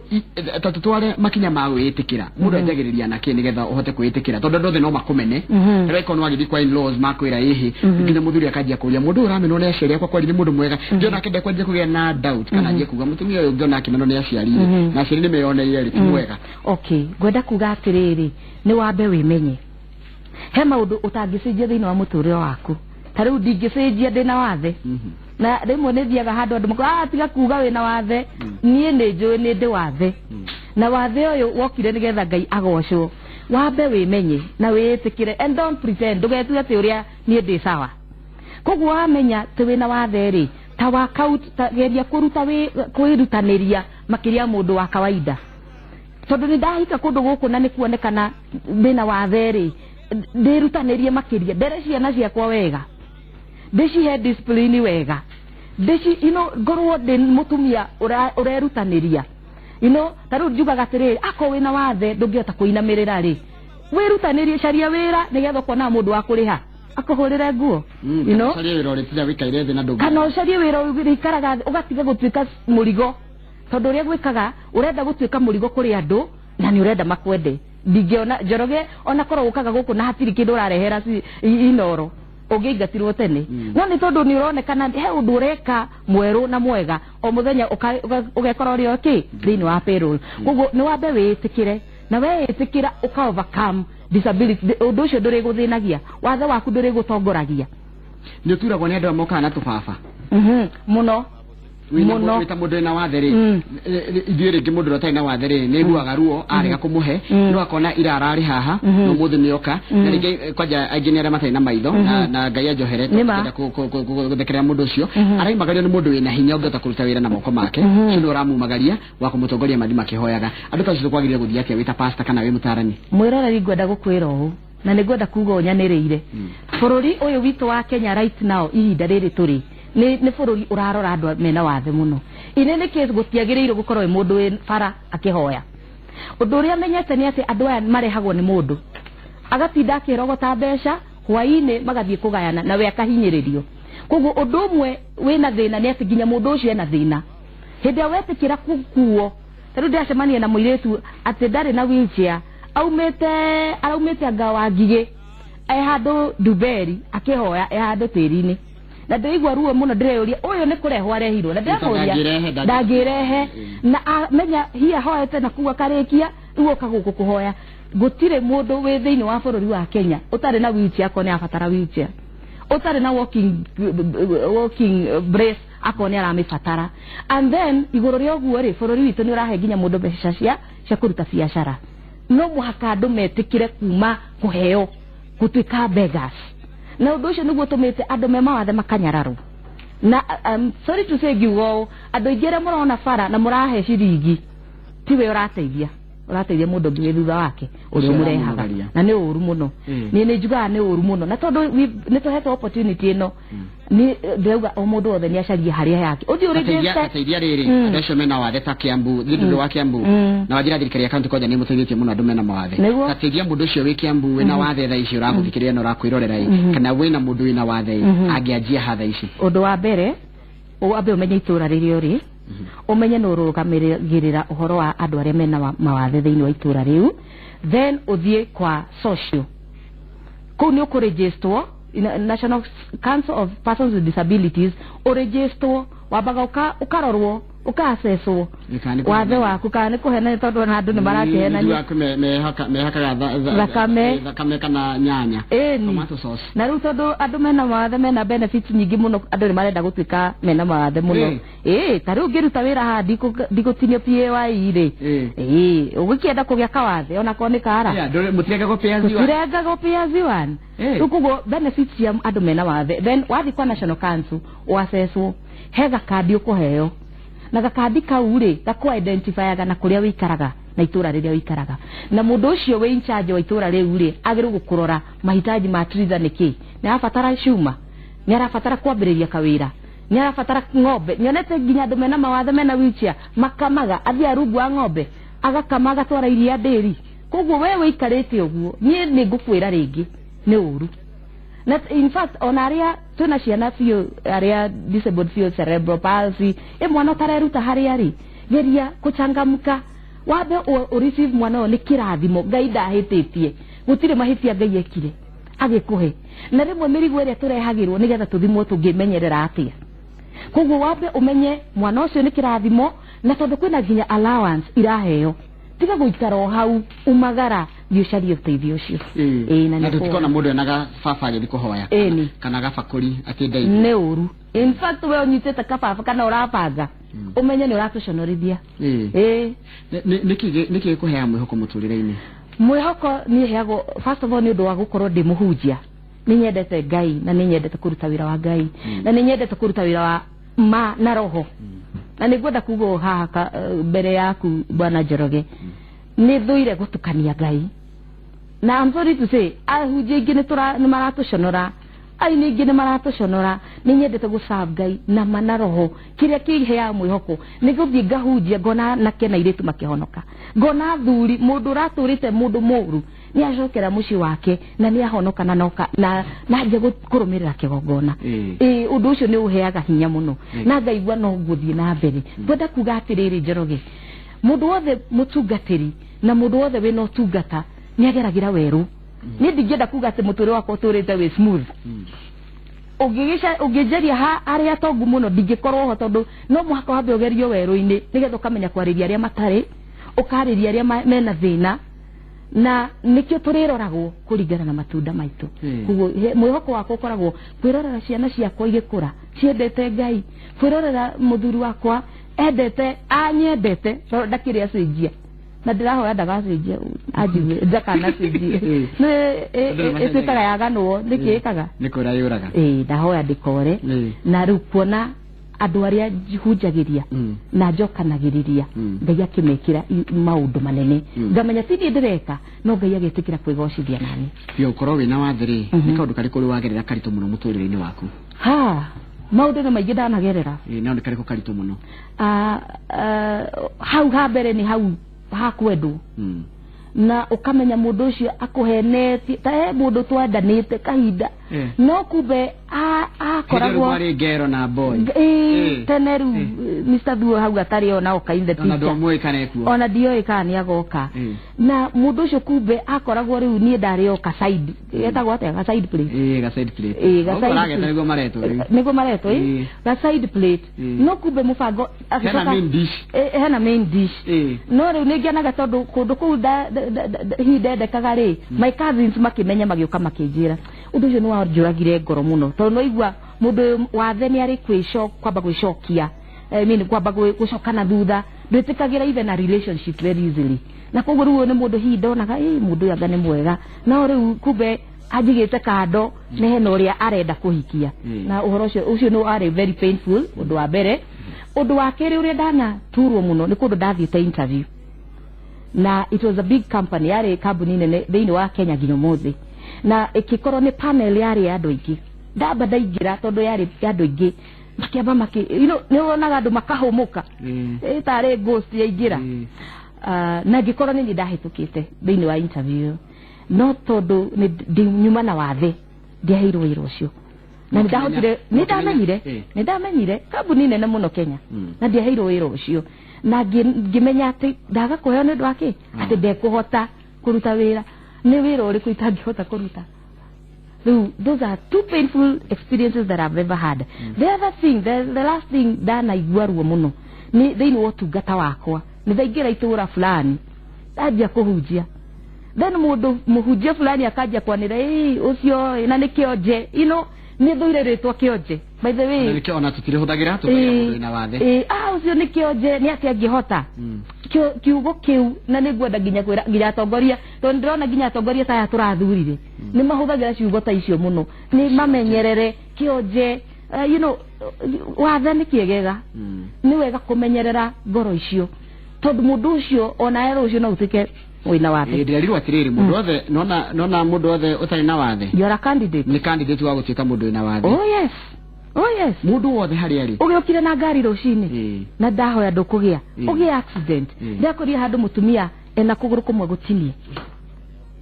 ta tũtware makinya ma gwĩĩtĩkĩra, mũndũ anjagĩrĩria na kĩ nĩgetha ũhote kwĩĩtĩkĩra? Tondũ andũ othe no makũmene. Rĩu angĩkorwo nĩ wagĩthiĩ kwa in-laws, makwĩra ĩhĩ, nginya mũthuri akanjia kũria, mũndũ ũyũ ũramenwo nĩ aciari akwa kweri nĩ mũndũ mwega? Ngĩona ake ndekwanjia kũgĩa na doubt kana anjie kuga mũtumia ũyũ ngĩona akĩmenwo nĩ aciari rĩ, na aciari nĩ meyoneire rĩ, ti mwega. Okay, ngwenda kuga atĩrĩrĩ, nĩ wambe wĩmenye he maũndũ ũtangĩcenjia thĩinĩ wa mũtũrĩre waku. Ta rĩu ndingĩcenjia ndĩna wathe, na rĩmwe nĩ thiaga handũ andũ makuga, "Ah, tiga kuga wĩna wathe." Niĩ nĩ njũĩ nĩ ndĩ wathe, na wathe ũyũ wokire nĩgetha Ngai agocwo. Wambe wĩmenye na wĩĩtĩkĩre, and don't pretend, ndũgetue atĩ ũrĩa niĩ ndĩ sawa. Koguo wamenya atĩ wĩna wathe rĩ, ta work out, ta geria kũruta kwĩrutanĩria makĩria ya mũndũ wa kawaida, tondũ nĩ ndahika kũndũ gũkũ na nĩ kuonekana ndĩna wathe rĩ, ndĩrutanĩrie makĩria, ndere ciana ciakwa wega, ndĩcihe discipline wega, ndĩci ngorwo ndĩ mũtumia ũrerutanĩria. Ta rĩu njugaga atĩrĩrĩ, akorwo wĩna wathe ndũngĩhota kũinamĩrĩra rĩ, wĩrutanĩrie, caria wĩra nĩgetha ũkona mũndũ wa kũrĩha akũhũrĩre nguo. Caria wĩra ũrĩtinda wĩikaire thĩ na ndũngĩ. Kana ũcarie wĩra ũrĩikaraga thĩ, ũgatiga gũtuĩka mũrigo, tondũ ũrĩa gwĩkaga ũrenda gũtuĩka mũrigo kũrĩ andũ na nĩ ũrenda makwende. Ndingĩona Njoroge ona korwo ũkaga gũkũ na hatirĩ kĩndũ ũrarehera Inoro, ũngĩingatirwo tene. No nĩ tondũ nĩ ũronekana he ũndũ ũreka mwerũ na mwega, o mũthenya ũgekora ũrĩ okay thĩinĩ wa payroll. Koguo nĩ wambe wĩĩtĩkĩre, na weĩtĩkĩra ũka overcome disability, ũndũ ũcio ndũrĩgũthĩnagia, wathe waku ndũrĩgũtongoragia. Nĩ ũturagwo nĩ andũ arĩa mokaga na tũbaba? Mũno. Mũno. Wĩta mũndũ wĩna wathe rĩ, ithuĩ rĩngĩ mũndũ ũrĩa ũtarĩ na wathe rĩ, nĩ aiguaga ruo arega kũmũhe, no akona ira ararĩ haha, no ũmũthĩ nĩoka. Na rĩngĩ kwanja aingĩ nĩ arĩa matarĩ na maitho, na Ngai anjohere, Nĩ ma. tondũ gũthekerera mũndũ ũcio. Araimagario nĩ mũndũ wĩna hinya ũngĩhota kũruta wĩra na moko make, ũcio nĩ ũramumagaria wa kũmũtongoria mathi makĩhoyaga. Andũ ta acio kwagĩrĩire gũthiĩ atĩa, wĩta pastor kana wĩ mũtarani? Mwĩroreri, ngwenda gũkwĩra ũũ na nĩ ngwenda kuga ũũ nyanĩrĩire. Bũrũri ũyũ witũ wa Kenya right now, ihinda rĩrĩ tũrĩ, nĩ bũrũri ũrarora andũ mena wathe mũno. Ine nĩ gũtiagĩrĩirwo gũkorwo wĩ mũndũ wĩ bara akĩhoya. Ũndũ ũrĩa menyete nĩ atĩ andũ aya marehagwo nĩ mũndũ agatinda akĩrogota mbeca, hwainĩ magathiĩ kũgayana nawe akahinyĩrĩrio. Koguo ũndũ ũmwe wĩna thĩna nĩ atĩ nginya mũndũ ũcio ena thĩna. Hĩndĩ ĩrĩa wetĩkĩra gũkuo, ta rĩu ndĩracemania na mũirĩtu atĩ ndarĩ na wheelchair, aumĩte araumĩte anga wa ngigĩ, e handũ nduberi akĩhoya, e handũ tĩri-inĩ, na ndĩraigua ruo mũno. Ndĩreyũria ũyũ nĩ kũrehwo arehirwo, na ndĩramũria Ndangĩrehe, ndangĩrehe na amenya hihi ahoete na kuu akarĩkia, rĩu oka gũkũ kũhoya. Gũtirĩ mũndũ wĩ thĩinĩ wa bũrũri wa Kenya ũtarĩ na wheelchair akorwo nĩ abatara wheelchair, ũtarĩ na walking brace akorwo nĩ aramĩbatara. And then igũrũ rĩa ũguo rĩ, bũrũri witũ nĩ ũrahe nginya mũndũ mbeca cia kũruta biacara. No mũhaka andũ metĩkĩre kuma kũheo gũtuĩka beggars, na ũndũ ũcio nĩguo ũtũmĩte andũ me mawathe makanyararwo. Na sorry to say, ngiuga ũũ, andũ aingĩ arĩa mũrona bara na mũrahe ciringi, tiwe ũrateithia, ũrateithia mũndũ ũngĩ wĩ thutha wake ũrĩa Ũcio ũmũrehaga. ũramumagaria. Na nĩ ũru mũno. Niĩ nĩ njugaga nĩ ũru mũno, na tondũ nĩ tũhetwo opportunity ĩno, nĩ ndĩrauga o mũndũ wothe nĩ acarie harĩa yake ũthiĩ Gateithia ũregister. Gateithia rĩrĩ, andũ acio mena wathe ta Kiambu, thiĩ ndũndũ wa Kiambu, na wanjĩra thirikari ya kaunti kwanja nĩ ĩmũteithĩtie mũno andũ mena mawathe. Nĩguo. Gateithia mũndũ ũcio wĩ Kiambu wĩna wathe thaa ici ũragũthikĩrĩria na ũrakwĩrorera ĩ, kana wĩna mũndũ wĩna wathe ĩ, angĩanjia ha thaa ici? Ũndũ wa mbere, wambe ũmenye itũra rĩrĩa ũrĩ, ũmenye nĩ ũrũgamĩrĩra ũhoro wa andũ arĩa mena mawathe thĩinĩ wa itũra rĩu. Then ũthiĩ kwa social, kũu nĩ ũkũregisterwo National Council of Persons with Disabilities, ũregisterwo. Wambaga ũkarorwo, ũka-assesswo Kana nĩ wathe kũhenania. waku kana nĩ kũhenania, tondũ ona andũ nĩ marakĩhenania. Mehakaga Thakame. Thakame kana nyanya. Ĩni. Tomato sauce. Na rĩu tondũ andũ mena mawathe mena benefits nyingĩ mũno, andũ nĩ marenda gũtuĩka mena mawathe mũno. Ĩĩ, ta rĩu ngĩruta wĩra haha ndigũtinio PAYE rĩ. Ĩĩ, ũgĩkĩenda kũgĩa kawathe onakorwo nĩ kara. Yeah, mũtirengagwo pay as you earn. Tũtirengagwo pay as you earn. Rĩu koguo benefits cia andũ mena wathe, then wathiĩ kwa National Council ũassesswo, he gakandi ũkũheo, na gakandi kau rĩ gakũ identifyaga na kũrĩa wĩikaraga na itũra rĩrĩa wĩikaraga, na mũndũ ũcio wĩ in charge wa itũra rĩu rĩ agĩrĩirwo gũkũrora mahitaji ma Triza nĩ kĩ. Nĩ arabatara cuma, nĩ arabatara kwambĩrĩria kawĩra, nĩ arabatara ng'ombe. Nyonete nginya andũ mena mawathe mena wheelchair makamaga, athiĩ rungu wa ng'ombe agakama, agatwara iria ndĩri. Koguo we wĩikarĩte ũguo, niĩ nĩ ngũkwĩra rĩngĩ nĩ ũru. Na in fact ona arĩa twĩna ciana biũ, arĩa disabled biũ, cerebral palsy, ĩ mwana ũtareruta harĩa rĩ, geria kũchangamka, wambe ũ receive mwana ũyũ nĩ kĩrathimo. Ngai ndahĩtĩtie, gũtirĩ mahĩtia Ngai ekire agĩkũhe. Na rĩmwe mĩrigo ĩrĩa tũrehagĩrwo nĩgetha tũthimwo tũngĩmenyerera atĩa. Koguo wambe ũmenye mwana ũcio nĩ kĩrathimo, na tondũ kwĩna nginya allowance iraheo, tiga gũikara o hau, umagara, thiĩ ũcarie ũteithio ũcio. Ĩĩ, na na nĩ tũtikona mũndũ ena gababa agĩthiĩ kũhoya Ĩni. kana gabakũri akĩndeithia. Nĩ ũru. In fact we ũnyitĩte kababa kana ũrabanga, ũmenye nĩ ũratũconorithia. Ĩĩ. Nĩkĩ gĩkũheaga mwĩhoko mũtũrĩre-inĩ? Mwĩhoko niĩ heagwo first of all nĩ ũndũ wa gũkorwo ndĩ mũhunjia. Nĩ nyendete Ngai na nĩ nyendete kũruta wĩra wa Ngai, na nĩ nyendete kũruta wĩra wa ma na roho. Na nĩ ngwenda kuga ũũ haha mbere yaku, bwana Njoroge, nĩ thũire gũtukania Ngai. Na I'm sorry to say, ahunjia aingĩ nĩ maratũconora, aini aingĩ nĩ maratũconora. Nĩ nyendete gũserve Ngai na ma na roho. Kĩrĩa kĩheaga mwĩhoko nĩ gũthiĩ ngahunjia, ngona anake na airĩtu makĩhonoka, ngona athuri, mũndũ ũratũrĩte mũndũ mũru nĩ acokera mũciĩ wake na nĩ ahonoka na noka na anjia kũrũmĩrĩra kĩgongona. Ĩĩ, ũndũ ũcio nĩ ũheaga hinya mũno na ngaigua no ngũthiĩ na mbere. Ngwenda kuga atĩrĩrĩ, Njoroge, mũndũ wothe mũtungatĩri na mũndũ wothe wĩna ũtungata nĩ ageragĩra werũ. Niĩ ndingĩenda kuga atĩ mũtũrĩre wakwa ũtũrĩte wĩ smooth. Ũngĩnjaria ha arĩa atongu mũno, ndingĩkorwo ho, tondũ no mũhaka wambe ũgerio werũ-inĩ nĩgetha ũkamenya kwarĩria arĩa matarĩ, ũkarĩria arĩa mena thĩna. Na nĩkĩo tũrĩroragwo kũringana na matunda maitũ. Koguo mwĩhoko wakwa ũkoragwo kwĩrorera ciana ciakwa igĩkũra ciendete Ngai, kwĩrorera mũthuri wakwa endete anyendete, tondũ ndakĩrĩ acenjia na ndĩrahoya ndagacenjia, anjigue ndakanacenjie. Nĩ Andũ nĩ ĩtuĩkaga yaganwo nĩkĩ ĩkaga nĩ kũra yũraga. Ĩĩ, ndahoya ndĩkore. Na rĩu kuona andũ arĩa hunjagĩria na njokanagĩrĩria, Ngai akĩmekĩra maũndũ manene, ngamenya ti niĩ ndĩreka, no Ngai agetĩkĩra kwĩgocithia nani. Biũ ũkorwo wĩna wathe rĩ, nĩ kaũndũ karĩkũ ũrĩ wagerera karitũ mũno mũtũrĩre-inĩ waku? Ha, maũndũ nĩ maingĩ ndanagerera. Ĩĩ, no nĩ karĩkũ karitũ mũno? Ah, ah, hau ha mbere nĩ hau ha kwendwo na ũkamenya mũndũ ũcio akũhenetie, ta he mũndũ twendanĩte kahinda, no kumbe akoragwo Hĩndĩ ĩyo ngero na boy. Ĩĩ, tene rĩu Mr. Thuo hau atarĩ ona oka in the ona picture. Ndũmũĩ kana ekuo. Ona ndioĩ kana nĩ agoka. Na mũndũ ũcio kumbe akoragwo rĩu niĩ ndarĩ o ka side, getagwo atĩa, ka side plate. Ĩĩ, ga side plate. Ĩĩ, ga Ũguo side ũrageta plate. nĩguo maretwo rĩu. Nĩguo maretwo, ĩ ga side plate. No kumbe mũbango Hena main dish. Hena main dish. No rĩu nĩ ngenaga tondũ kũndũ kũu hihi ndendekaga rĩ, my cousins makĩmenya, magĩũka makĩnjĩra. Ũndũ ũcio nĩ wanjũragire ngoro mũno, tondũ no igua mũndũ ũyũ wathe nĩ arĩ kwamba gwĩcokia, I mean, kwamba gũcoka na thutha, ndwĩtĩkagĩra even a relationship very easily. Na koguo rĩu ũyũ nĩ mũndũ hihi ndonaga ĩ mũndũ ũyũ anga nĩ mwega, no rĩu kumbe anjigĩte kando nĩ hena ũrĩa arenda kũhikia. Na ũhoro ũcio ũcio nĩ warĩ very painful, ũndũ wa mbere. Ũndũ wa kerĩ ũrĩa ndanaturwo mũno nĩ kũndũ ndathiĩte interview, na it was a big company, yarĩ kambuni nene thĩinĩ wa Kenya nginya ũmũthĩ, na ĩkĩkorwo nĩ panel yarĩ ya andũ aingĩ. Ndamba ndaingĩra, tondũ yarĩ ya andũ aingĩ, makĩamba makĩ nĩ wonaga andũ makahũmũka, ĩ tarĩ ghost yaingĩra. Na ngĩkorwo nĩ niĩ ndahĩtũkĩte thĩinĩ wa interview ĩyo, no tondũ nĩ nyuma na wathe ndiaheirwo wĩra ũcio, na nĩ ndahotire, nĩ ndamenyire, nĩ ndamenyire kambuni nene mũno Kenya, na ndiaheirwo wĩra ũcio, na ngĩmenya atĩ ndaga kũheo nĩ ũndũ wa kĩ, atĩ ndekũhota kũruta wĩra. Nĩ wĩra ũrĩkũ itangĩhota kũruta? Rĩu those are two painful experiences that I've ever had. The other thing, the last thing ndanaigua ruo mũno nĩ thĩinĩ wa ũtungata wakwa. Nĩ ndaingĩra itũũra fulani, ndanjia kũhunjia, then mũndũ mũhunjia fulani akanjia kwanĩra, ĩ ũcio ĩ, na nĩ kĩonje ino. Nĩ thũire rĩtwa kĩonje, by the way. Na nĩkĩo ona tũtirĩhũthagĩra, tũhũthagĩra mũndũ wĩna wathe. Ĩ, ũcio nĩ kĩonje, nĩ atĩ angĩhota? Kiugo kĩu, na nĩ ngwenda nginya kwĩra nginya atongoria, tondũ ndĩrona nginya atongoria ta aya tũrathurire nĩ mahũthagĩra ciugo ta icio mũno, nĩ mamenyerere kĩonje. Wathe nĩ kĩegega. Nĩ wega kũmenyerera ngoro icio, tondũ mũndũ ũcio onawe rũciũ no ũtuĩke wĩna wathe. Ĩĩ, ndĩrerirwo atĩrĩrĩ, mũndũ wothe nona mũndũ wothe ũtarĩ na wathe You are a candidate. Nĩ candidate wa gũtuĩka mũndũ wĩna wathe. Oh yes, oh yes. Mũndũ wothe harĩa arĩ. Ũgĩũkire na ngari rũcinĩ na ndahoya ndũkũgĩa ũgĩe accident. Ndĩrakorire handũ mũtumia ena kũgũrũ kũmwe gũtinie,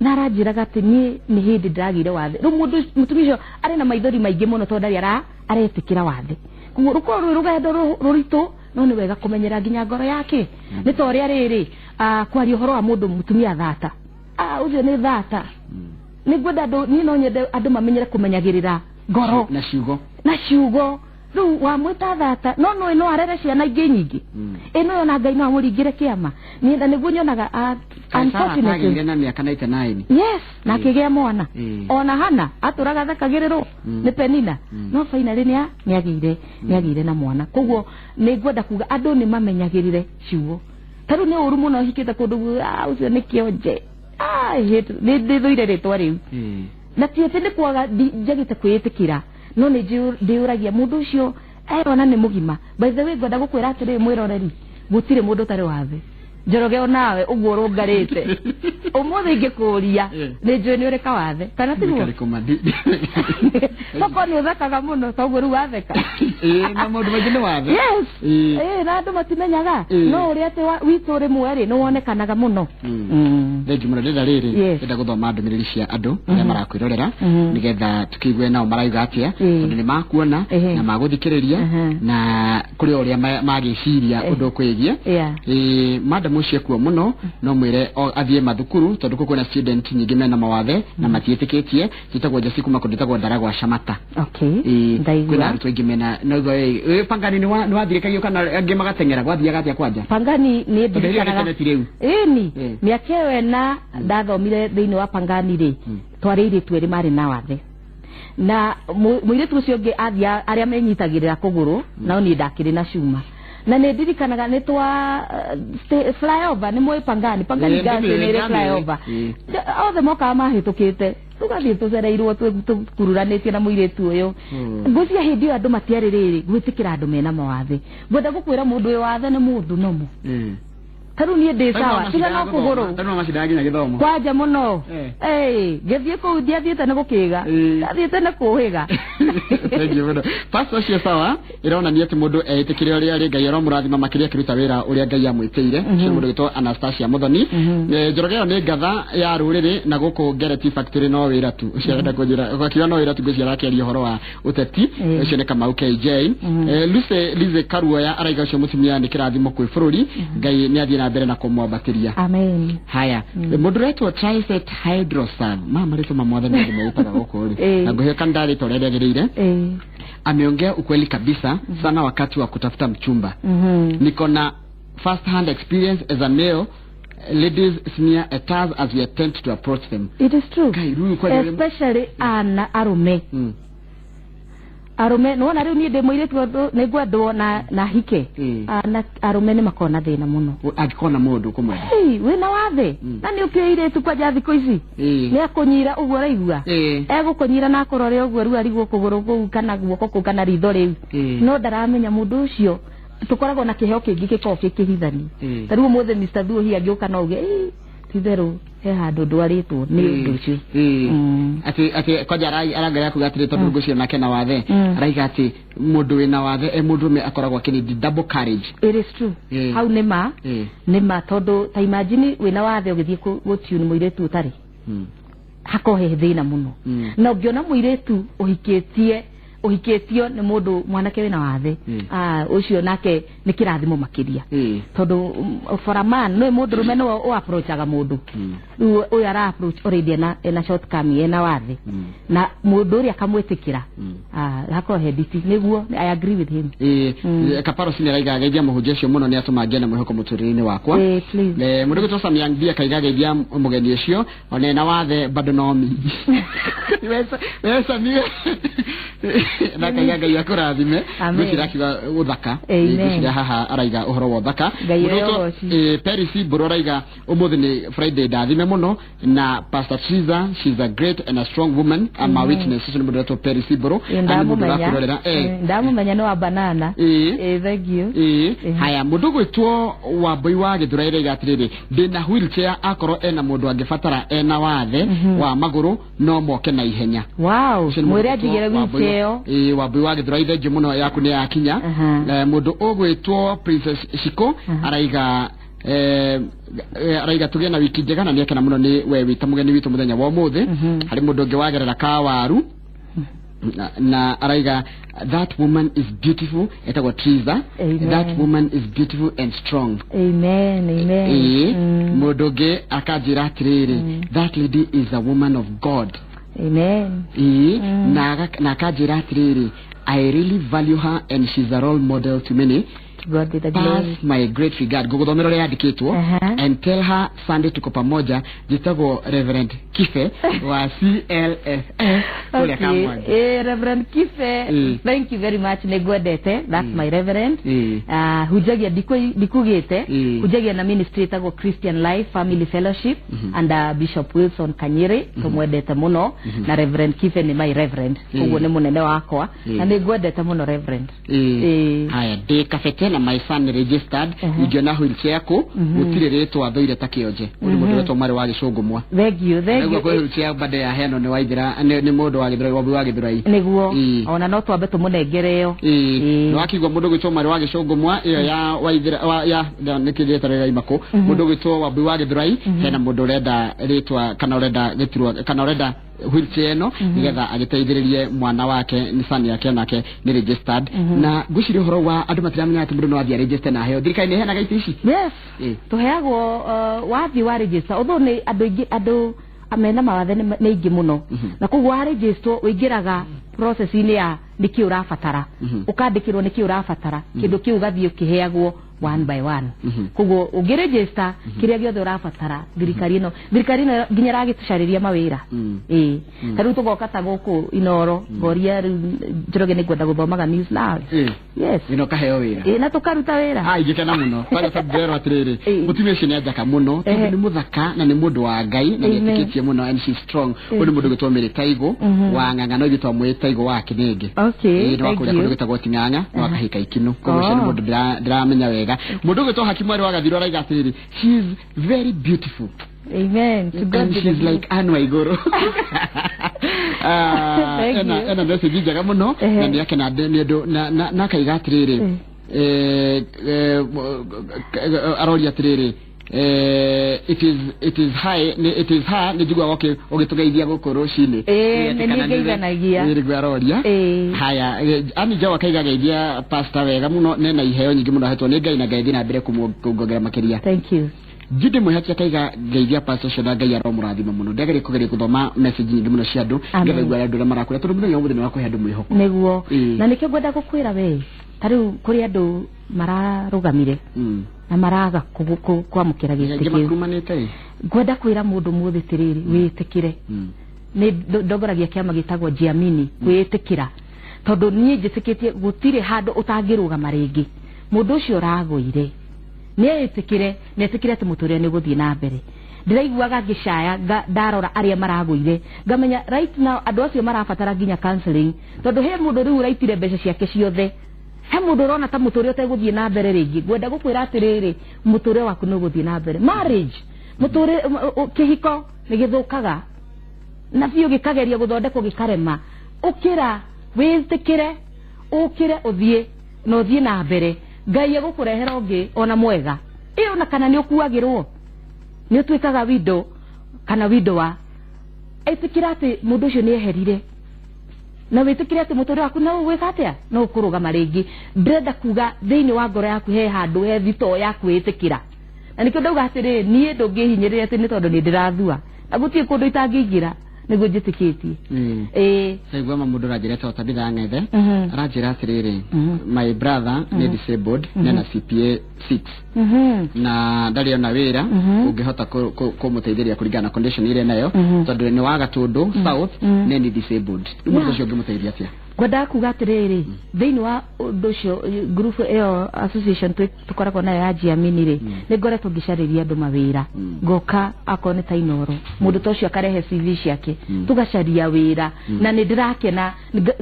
na aranjĩraga atĩ niĩ nĩ hĩndĩ ndĩragĩire wathe. Rĩu mũndũ mũtumia ũcio arĩ na maithori maingĩ mũno, tondũ ndarĩ aretĩkĩra wathe. Koguo rũkorwo rwĩ rũgendo rũritũ, no nĩ wega kũmenyera nginya ngoro yake. Nĩ ta ũrĩa rĩrĩ, kwaria ũhoro wa mũndũ mũtumia thata, ũcio nĩ thata. Nĩ ngwenda andũ, niĩ no nyende andũ mamenyere kũmenyagĩrĩra ngoro na ciugo. Na ciugo. Rĩu wamwĩta thata, no nũĩ no arere ciana ingĩ nyingĩ. Ĩno yo na Ngai no amũringĩre kĩama. Niĩ na nĩguo nyonaga, unfortunately atagĩire na mĩaka 99. Yes, na akĩgĩa mwana. Ona Hana atũraga athekagĩrĩrwo nĩ Penina, no finally nĩ agĩire na mwana. Koguo nĩ ngwenda kuga andũ nĩ mamenyagĩrĩre ciugo. Ta rĩu nĩ ũru mũno hikĩte kũndũ ũcio nĩ kĩonje. I hate, nĩ ndĩthũire rĩtwa rĩu. Na ti atĩ nĩ kwaga njagĩte kwĩĩtĩkĩra, no nĩ ndĩyũragia mũndũ ũcio erona nĩ mũgima. By the way, ngwenda gũkwĩra atĩrĩrĩ, mwĩroreri, gũtirĩ mũndũ ũtarĩ wathe. Njoroge, onawe ũguo ũrũngarĩte ũmũthĩ ingĩkũria, nĩ njũĩ nĩ ũrĩ kawathe kana tiguo? Nĩ kũma Toko nĩ ũthekaga mũno, toguo rĩu watheka. Ĩĩ, na maũndũ maingĩ nĩ wathe. Yes. Ĩĩ, na andũ matimenyaga, no ũrĩa atĩ witũ rĩmwe rĩ nĩ wonekanaga mũno. Thengi mũno. Ndĩrenda rĩrĩ, ndĩrenda gũthoma ndũmĩrĩri cia andũ arĩa marakwĩrorera, nĩgetha tũkĩigue nao marauga atĩa, tondũ nĩ makuona na magũthikĩrĩria, na kũrĩ o ũrĩa magĩciria ũndũ ũkwĩgiĩ. Ĩĩ, madam Mũciĩ kuo mũno, no mwĩre athiĩ mathukuru tondũ kũu kwĩna student nyingĩ mena mawathe na matiĩtĩkĩtie. Njĩtagwo Jesse kuma kũndũ ĩtagwo Ndaragwa Shamata. Okay. Ĩĩ, Ndaigua. kwĩna arutwo aingĩ mena no ĩĩ, Pangani nĩ wathirĩkagio kana angĩ magateng'era, gwathiaga atĩa kwanja? Pangani nĩ Tondũ ĩrĩa ndirikanaga nĩ ti rĩu. Ĩni Eh. mĩaka ĩyo ĩna ndathomire thĩinĩ wa Pangani rĩ, twarĩ airĩtu erĩ marĩ na wathe, na mũirĩtu ũcio ũngĩ athia arĩa menyitagĩrĩra kũgũrũ, nao niĩ ndakĩrĩ na cuma, na nĩ ndirikanaga nĩ twa flyover, nĩ mũĩ Pangani, Pangani Girls ndĩmĩũĩ, nĩ ĩrĩ ndamĩũĩ. flyover. Othe mokaga mahĩtũkĩte, tũgathiĩ tũcereirwo tũkururanĩtie na mũirĩtu ũyũ. Ngwĩciria hĩndĩ ĩyo andũ matiarĩ rĩrĩ gwĩtĩkĩra andũ mena mawathe. Ngwenda gũkwĩra mũndũ wĩ wathe nĩ mũndũ nomo. Ta rĩu niĩ ndĩ sawa, tiga no kũgũrũ. Tondũ macindaga nginya gĩthomo. Kwanja mũno. Eh. Ngĩthiĩ kũu ndiathiĩte nĩ gũkĩga, ndathiĩte nĩ kũhĩga. Thank you mũno. Pastor ũcio sawa, ĩronania atĩ mũndũ eĩtĩkĩre ũrĩa arĩ, Ngai aromũrathima makĩria akĩruta wĩra ũrĩa Ngai amwĩtĩire. Ũcio nĩ mũndũ wĩtwo Anastasia Muthoni. Njoroge ĩyo nĩ ngatha ya rũrĩrĩ na gũkũ Ngereti Factory no wĩra tu. Ũcio arenda kũnjĩra akiuga no wĩra tu, ngwĩciria arakĩaria ũhoro wa ũteti. Ũcio nĩ Kamau KJ. Lucy Lize Karuoya araiga ũcio mũtumia nĩ kĩrathimo kwĩ bũrũri, Ngai nĩ athiĩ na mbere na kũmwambatĩria. Amen. Haya, mũndũ ũretwo Triset Hydrosan, ma marĩtwa ma mwathani andũ meĩtaga gũkũ rĩ, na ngũheo kana ndarĩtwa ũrĩa rĩagĩrĩire. Ameongea ukweli kabisa sana wakati wa kutafuta mchumba. Niko na first hand experience as a male. Ladies sneer at us as we attempt to approach them. It is true. Ngai, rĩu kwanja Especially ana arũme. Arũme nĩwona rĩu niĩ ndĩ mũirĩtu ũndũ nĩ ngwendwo na hike. Ana arũme nĩ makoragwo na thĩna mũno Angĩkorwo mũndũ kũmwenda. Hey, wĩna wathe na nĩ ũkĩũĩ irĩtu kwanja thikũ ici nĩ akũnyira ũguo ũraigua, egũkũnyira na akũrore ũguo rĩu arigwo kũgũrũ kũu kana guoko kũu kana ritho rĩu, no ndaramenya mũndũ ũcio tũkoragwo na kĩheo kĩngĩ gĩkoragwo kĩ kĩhithani. Ta rĩu ũmũthĩ Mr. Thuohi angĩũka no uge, "Ĩ, ti-itherũ he handũ ndwarĩtwo nĩ ũndũ ũcio." Atĩ kwanja arangaria kuga atĩrĩ, tondũ ngwĩciria nake na wathe, araiga atĩ mũndũ wĩna wathe e mũndũrũme akoragwo akĩnidi double courage. It is true. Hau nĩ ma nĩ ma, tondũ ta imagine wĩna wathe ũgĩthiĩ gũtune mũirĩtu ũtarĩ, hakorwo he thĩna mũno. Na ũngĩona mũirĩtu ũhikĩtie, ũhikĩtio nĩ mũndũ mwanake wĩna wathe, ũcio nake nĩ kĩrathimo makĩria, tondũ for a man, nĩ mũndũrũme nĩwe ũ approachaga mũndũ. Rĩu ũyũ ara approach already ena shortcoming, ena wathe, na mũndũ ũrĩa akamwĩtĩkĩra, hakorwo he nditi nĩguo. I agree with him. Kaparo Sini araiga geithia mũhunjia ũcio mũno, nĩ atũma ngĩe na mwĩhoko mũtũrĩre-inĩ wakwa. Please. Mũndũ gwĩtwo Sam Young B akaiga geithia mũgeni ũcio, ona ena wathe bado no mingi we Sami, na akaiga Ngai akũrathime. Amen. Ngwĩciria akiuga ũthaka. Amen. Ngwĩciria haha araiga ũhoro wa ũthaka. Ngai Mũndũ gwĩtwo, ũrogoci. Peris Mbũrũ araiga ũmũthĩ nĩ Friday, ndathime mũno na Pastor Triza, she's a great and a strong woman. I'm a witness. Ũcio nĩ mũndũ wetwo Peris Mbũrũ na nĩ mũndũ Ndamũmenya. ũrakwĩrorera. Ndamũmenya, nĩ wa banana. Thank you. Haya, mũndũ gwĩtwo Wambui wa Gĩthũrai araiga atĩrĩrĩ, ndĩna wheelchair, akorwo ena mũndũ angĩbatara ena wathe wa magũrũ no moke na ihenya. Wow. Ũcio nĩ mũndũ Mwĩre gwĩtwo anjigĩre wheelchair ĩyo. Wambui wa Gĩthũrai, thengiũ mũno, yaku nĩ yakinya. Mũndũ ũgwĩtwo Princess Shiko araiga araiga tũgĩe na wiki njega na nĩakena mũno nĩ we wĩta mũgeni witũ mũthenya wa ũmũthĩ. Harĩ mũndũ ũngĩ wagerera kawaru na araiga that woman is beautiful, etagwo Triza. Amen. That woman is beautiful and strong. Amen, amen. Mũndũ ũngĩ akanjĩra atĩrĩrĩ, that lady is a woman of God. Amen. Na akanjĩra atĩrĩrĩ, I really value her and she's a role model to many. To God be the glory. Pass my great regard, ngũgũthomera ũrĩa yandĩkĩtwo, and tell her Sunday tuko pamoja. Njĩtagwo Reverend Kife wa CLFF kũrĩa Kamwangi. Reverend Kife, thank you very much, nĩ ngwendete. That's my reverend. Hunjagia ndikugĩte, hunjagia na ministry ĩtagwo Christian Life Family Fellowship under Bishop Wilson Kanyiri, tũmwendete mũno, na Reverend Kife nĩ my reverend, koguo nĩ mũnene wakwa, na nĩ ngwendete mũno, Reverend. Haya, ndĩ Kabete na my son registered, ingĩona wheelchair kũ gũtirĩ rĩtwa thũire ta kĩonje. Ũyũ nĩ mũndũ wetwo Mwarĩ wa Gĩcũngũmwa. Thank you, thank Nĩguo you. kwĩ wheelchair bado ya heno nĩ waithira, nĩ mũndũ wa Gĩthũrai, Wambui wa Gĩthũrai. Nĩguo ona no twambe tũmũnengere ĩyo. Nĩ wakigua mũndũ gwĩtwo Mwarĩ wa Gĩcũngũmwa ĩyo ya waithira wa ya nĩkĩ rĩtwa rĩraima kũ, mũndũ gwĩtwo Wambui wa Gĩthũrai, hena mũndũ ũrenda rĩtwa kana ũrenda gĩturwa kana ũrenda Wheelchair ĩno nĩgetha agĩteithĩrĩrie mwana wake, nĩ son yake, onake nĩ registered. Na ngwĩciria ũhoro wa andũ matiramenya atĩ mũndũ no athiĩ register na aheo. Thirikari nĩ ĩheanaga itĩ ici? Yes. Tũheagwo wathiĩ wa register, although nĩ andũ aingĩ, andũ mena mawathe nĩ aingĩ mũno, na koguo wa register ũingĩraga process-inĩ ya nĩkĩ ũrabatara, ũkandĩkĩrwo nĩkĩ ũrabatara, kĩndũ kĩu ũgathiĩ ũkĩheagwo one by one. Koguo ũngĩregister kĩrĩa gĩothe ũrabatara, thirikari ĩno nginya ĩragĩtũcarĩria mawĩra. Ĩĩ, ta rĩu tũgoka ta gũkũ Inoro, ngoria rĩu Njoroge nĩ ngwenda gũthomaga news nawe. Yes. Ĩno kaheo wĩra. Ĩĩ, na tũkaruta wĩra. Ah, ingĩkena mũno kwanja tondũ ndĩrerwo atĩrĩrĩ, mũtumia ũcio nĩ anjaka mũno tondũ nĩ mũthaka na nĩ mũndũ wa Ngai na nĩ Amen. etĩkĩtie mũno and she's strong. Ũyũ nĩ mũndũ ũgwĩtwo Mĩrĩ Taigũ wa Ng'ang'a, no ithuĩ twamwĩ Taigũ wa Kĩnĩngĩ. Okay, Ĩĩ, nĩ wa thank kũrĩa kũndũ you. gwĩtagwo Ting'ang'a, no akahika Ikinũ. Koguo ũcio nĩ mũndũ ndĩramenya wega. Mũndũ ũgwĩtwo Hakimu arĩ wa Gathirũ araiga atĩrĩrĩ, she is very beautiful. Amen. To God And be the she's glory. like Anne Waigũrũ. Ah, Thank ena you. ena message njega mũno na nĩ akena nĩ ũndũ na akaiga atĩrĩrĩ, aroria atĩrĩrĩ, it is high it is her nĩ njiguaga ũgĩtũgeithia gũkũ rũcinĩ. Nĩ niĩ ngeithanagia. Nĩguo aroria. Haya, Ani Jawa akaiga geithia pastor wega mũno, nena iheo nyingĩ mũno ahetwo nĩ Ngai, na Ngai thiĩ na mbere kũmuongerera makĩria. Thank you. Jude Mwĩhaki akaiga ngeithia pastor ũcio na Ngai aromũrathima mũno. Ndĩageria kũgeria gũthoma message nyingĩ mũno cia andũ Amen. nĩgetha igue arĩa andũ arĩa marakwĩra, tondũ mũthenya wa ũmũthĩ nĩ wa kũhe andũ mwĩhoko. Nĩguo. Na nĩkĩo ngwenda gũkwĩra we, ta rĩu kũrĩ andũ mararũgamire na maraga kwamũkĩra gĩtĩ Angĩ kĩu. Makurumanĩte ĩ. Ngwenda kwĩra mũndũ mũthĩ tirĩrĩ, wĩtĩkĩre. Nĩ ndongoragia kĩama gĩtagwo Jiamini kwĩĩtĩkĩra, tondũ niĩ njĩtĩkĩtie gũtirĩ handũ ũtangĩrũgama rĩngĩ. Mũndũ ũcio ũragũire nĩ etĩkĩre, na etĩkĩre atĩ mũtũrĩre nĩ gũthiĩ na mbere. Ndĩraiguaga ngĩcaya ndarora arĩa maragũire, ngamenya right now andũ acio marabatara nginya counseling, tondũ he mũndũ rĩu ũraitire mbeca ciake ciothe, he mũndũ ũrona ta mũtũrĩre ũtegũthiĩ na mbere rĩngĩ. Ngwenda gũkwĩra atĩrĩrĩ, mũtũrĩre waku nĩ ũgũthiĩ na mbere. Marriage, mũtũrĩre, kĩhiko nĩ gĩthũkaga na biũ, gĩkageria gũthondekwo gĩkarema. Ũkĩra, wĩtĩkĩre, ũkĩre, ũthiĩ na ũthiĩ na mbere. Ngai egũkũrehera ũngĩ ona mwega. Ĩ ona kana nĩ ũkuagĩrwo, nĩ ũtuĩkaga widow kana widower, ĩtĩkĩra atĩ mũndũ ũcio nĩ eherire, na wĩtĩkĩre atĩ mũtũrĩre waku no ũgwĩka atĩa, no ũkũrũgama rĩngĩ. Ndĩrenda kuga thĩinĩ wa ngoro yaku he handũ he thitoo ya kwĩĩtĩkĩra, na nĩkĩo ndauga atĩrĩrĩ, niĩ ndũngĩhinyĩrĩria atĩ nĩ tondũ nĩ ndĩrathua na gũtirĩ kũndũ itangĩingĩra, nĩguo njĩtĩkĩtie. Ĩĩ. Taigua ma mũndũ ũranjĩra etagwo Tabitha Ng'ethe, aranjĩra atĩrĩrĩ, my brother nĩ disabled, nena CPA 6 na ndarĩ ona wĩra, ũngĩhota kũmũteithĩrĩria kũringana na condition ĩrĩa nayo, tondũ nĩ wa Gatũndũ South, nĩ disabled. Rĩu mũndũ ũcio ũngĩmũteithia atĩa? Ngwendaga kuga atĩrĩrĩ, thĩinĩ wa ũndũ ũcio, group ĩyo, association tũkoragwo nayo ya Jiamini rĩ, nĩ ngoretwo ngĩcarĩria andũ mawĩra. Ngoka akorwo nĩ ta Inoro, mũndũ ta ũcio akarehe CV ciake, tũgacaria wĩra, na nĩ ndĩrakena,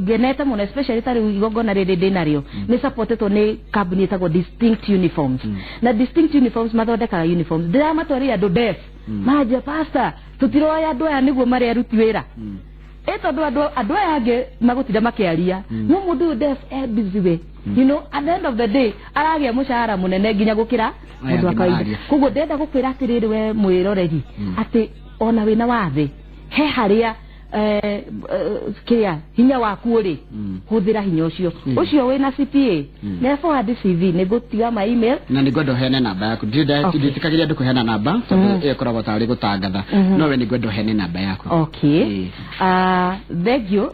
ngenete mũno, especially ta rĩu igongona rĩrĩ ndĩ narĩo nĩ supportetwo nĩ kambuni ĩtagwo Distinct Uniforms. Na Distinct Uniforms mathondekaga uniforms. Ndĩramatwarĩire andũ deaf, manjia, "Pastor, tũtiroya andũ aya nĩguo marĩ aruti wĩra ĩ, tondũ andũ aya angĩ magũtinda makĩaria, no mũndũ ũyũ deaf e busy we, at the end of the day aragĩa mũcara mũnene nginya gũkĩra Aya mũndũ wa angĩ kawaida." mararia. Koguo ndĩrenda gũkwĩra atĩrĩrĩ, we mwĩroreri, atĩ ona wĩna wathe he harĩa kĩrĩa hinya waku ũrĩ, hũthĩra hinya ũcio. Ũcio wĩna CPA nĩ forward CV, nĩ ngũtiga ma email. Na nĩ ngwenda ũheane namba yaku. Okay. Ndiĩtĩkagĩria andũ kũheana namba tondũ ĩyo ĩkoragwo tarĩ gũtangatha, no we nĩ ngwenda ũheane namba yaku. Okay. Thank you.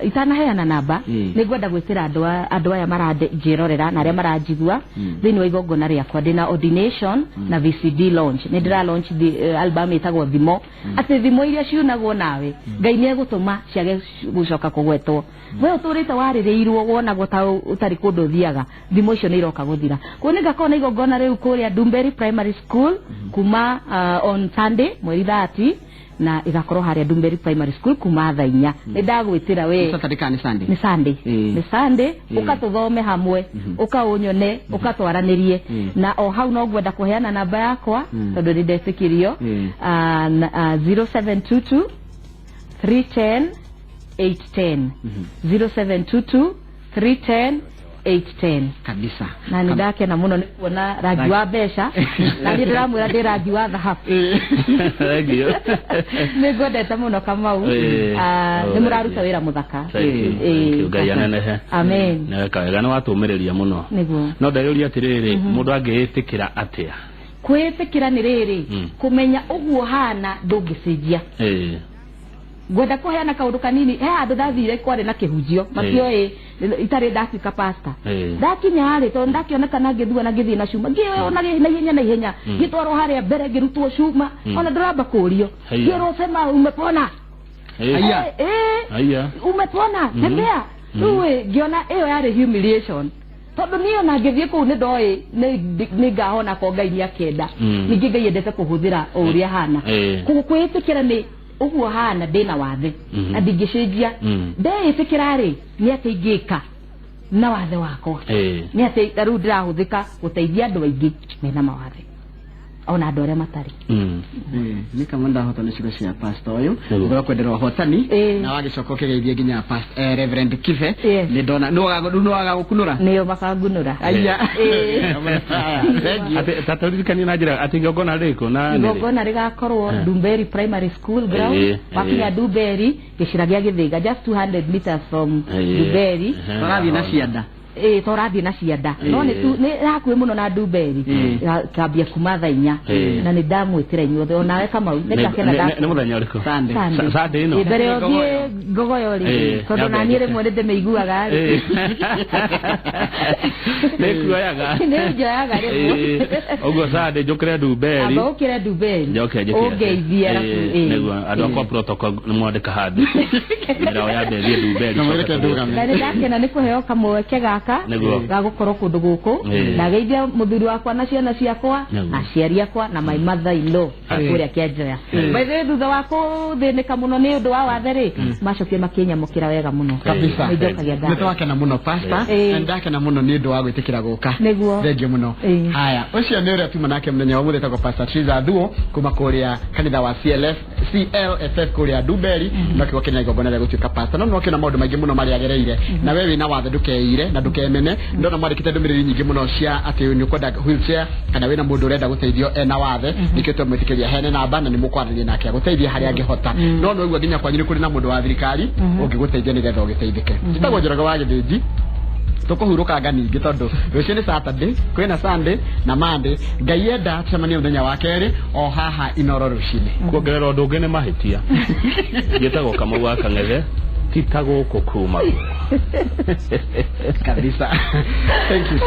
Itanaheana namba, nĩ ngwenda gwĩtĩra andũ aya maranjĩrorera na arĩa maranjigua thĩinĩ wa igongona rĩakwa. Ndĩna ordination na VCD launch. Nĩ ndĩra launch the album ĩtagwo Thimo, atĩ thimo iria ciunagwo nawe Ngai nĩ egũtũma ciage gũcoka kũgwetwo. We ũtũrĩte warĩrĩirwo, wonagwo ta ũtarĩ kũndũ ũthiaga, thimo icio nĩ iroka gũthira. Koguo nĩ ngakorwo na igongona rĩu kũrĩa Ndumberi Primary School kuma on Sunday mweri 30, na ĩgakorwo harĩa Ndumberi Primary School kuma thaa 4. Nĩ ndagwĩtĩra we. Saturday kana nĩ Sunday? Nĩ Sunday. Nĩ Sunday. Ũka tũthome hamwe, ũka ũnyone, ũka twaranĩrie. Na o hau no ngwenda kũheana namba yakwa, tondũ nĩ ndetĩkĩrio. 0722 310 810, 0722 310. 810. Kabisa. Na nĩ ndakena mũno nĩ kuona rangi wa mbeca, na niĩ ndĩramwĩra ndĩ rangi wa thahabu. Thank you. Nĩ ngwendete mũno, Kamau. Ah, Oh, nĩ mũraruta thank you. wĩra mũthaka. Thank you. Thank you. Ngai anenehe. Amen. Nĩ weka wega, nĩ watũmĩrĩria mũno. Nĩguo. No ndeyũria atĩrĩrĩ, mũndũ angĩĩtĩkĩra atĩa? Kwĩĩtĩkĩra nĩ rĩrĩ, kũmenya ũguo hana ndũngĩcenjia. Ngwenda kũheana kaũndũ kanini. He handũ ndathire kwarĩ na kĩhunjio, matioĩ itarĩ ndatuĩka pastor. Ndakinya rĩ, tondũ ndakĩonekana ngĩthua na ngĩthiĩ na cuma, ngĩona na ihenya na ihenya, ngĩtwarwo harĩa mbere, ngĩrutwo cuma, ona ndũramba kũrio. Ngĩrwo, "Sema umepona." Haiya. Haiya. "Umepona, tembea." Rĩu ĩ, ngĩona ĩyo yarĩ humiliation, tondũ niĩ ona ngĩthiĩ kũu nĩ ndoĩ nĩ ngahona ko Ngai nĩ akenda. Ningĩ Ngai endete kũhũthĩra o ũrĩa hana. Koguo kwĩĩtĩkĩra nĩ ũguo hana, ndĩna wathe na ndingĩcenjia. Ndeĩtĩkĩra rĩ, nĩ atĩ ingĩka na wathe wakwa, nĩ atĩ ta rĩu ndĩrahũthĩka gũteithia andũ aingĩ mena mawathe, ona andũ arĩa matarĩ. Nĩ kama ndahota nĩ ciugo cia pastor ũyũ. Nĩguo. Ngoro kwendera ũhotani na wagĩcoka ũkĩgeithie nginya Reverend Kibe. Nĩ ndona nĩ wagagũkunũra. Nĩo makangunũra. Aya. Thank you. Atĩ ta tũririkanie na njĩra atĩ igongona rĩrĩkũ na nĩ rĩ? Igongona rĩgakorwo Ndumberi Primary School ground. Wakinya Ndumberi, gĩcĩra gĩa Gĩthĩga, just 200 meters from Ndumberi. Tũrathiĩ na cianda. Ĩĩ, tũrathiĩ na cianda, no nĩ tu nĩ hakuhĩ mũno na Ndumberi. Kambia kuma thaa 4. Na nĩ ndamwĩtĩra inyuothe, onawe Kamau, nĩ ngakena. Nĩ mũthenya ũrĩkũ? Sunday. Sunday. Sunday ĩno? Ĩ, mbere ũthiĩ ngogoyo rĩ, tondũ nyambe na niĩ njĩke. Rĩmwe nĩ ndĩmĩiguaga rĩ. Nĩ kuoyaga. Nĩ njoyaga rĩmwe. Ũguo Sunday njũkĩre Ndumberi. Amba ũkĩre Ndumberi. Njoke njĩke. Ũngeithie arabu, ĩĩ. Nĩguo andũ akwa protocol nĩ mwandĩka handũ mĩrao ya mbethie Ndumberi. Na mwĩreke ndũgame. Na nĩ ndakena nĩ kũheo kamweke gaka ga gũkorwo kũndũ gũkũ. Ndageithia mũthuri wakwa na ciana ciakwa, aciari akwa na my mother in law kũrĩa Kĩanjoya. By the way, thutha wa kũthĩnĩka mũno nĩ ũndũ wa wathe rĩ, macokire makĩnyamũkĩra wega mũno. Kabisa. Nĩ njokagia Nĩ ngatho. twakena mũno, pastor. Na ndakena mũno nĩ ũndũ wa gwĩtĩkĩra gũka. Nĩguo. Thengiũ mũno. Haya, ũcio nĩ ũrĩa tuma nake mũthenya wa ũmũthĩ, etagwo Pastor Triza Thuo kuma kũrĩa kanitha wa CLF CLFF kũrĩa Ndumberi, no kĩgo kĩna igongona rĩa gũtuĩka pastor, no nĩwakĩona maũndũ maingĩ mũno marĩa agereire. Na we wĩna wathe, ndũkeire na ndũkemene. Ndona mwandĩkĩte ndũmĩrĩri nyingĩ mũno cia atĩ nĩ ũkwenda wheelchair kana wĩna mũndũ ũrenda gũteithio ena wathe, nĩkĩo twamwĩtĩkĩria heane namba na nĩ mũkwaranĩria nake agũteithie harĩa angĩhota. No nĩwaigua nginya kwanyu nĩ kũrĩ na mũndũ wa thirikari ũngĩgũteithia nĩgetha ũgĩteithĩke. Njĩtagwo Njoroge wa Gĩthĩnji. Tũkũhurũkanga ningĩ tondũ rũciũ nĩ Saturday, kwĩna Sunday na Monday. Ngai enda tũcemanie mũthenya wa kerĩ o haha Inoro rũcinĩ. Kuongerera ũndũ ũngĩ nĩ mahĩtia, njĩtagwo Kamau wa Kang'ethe, ti ta gũkũ kuma. Kabisa, thank you.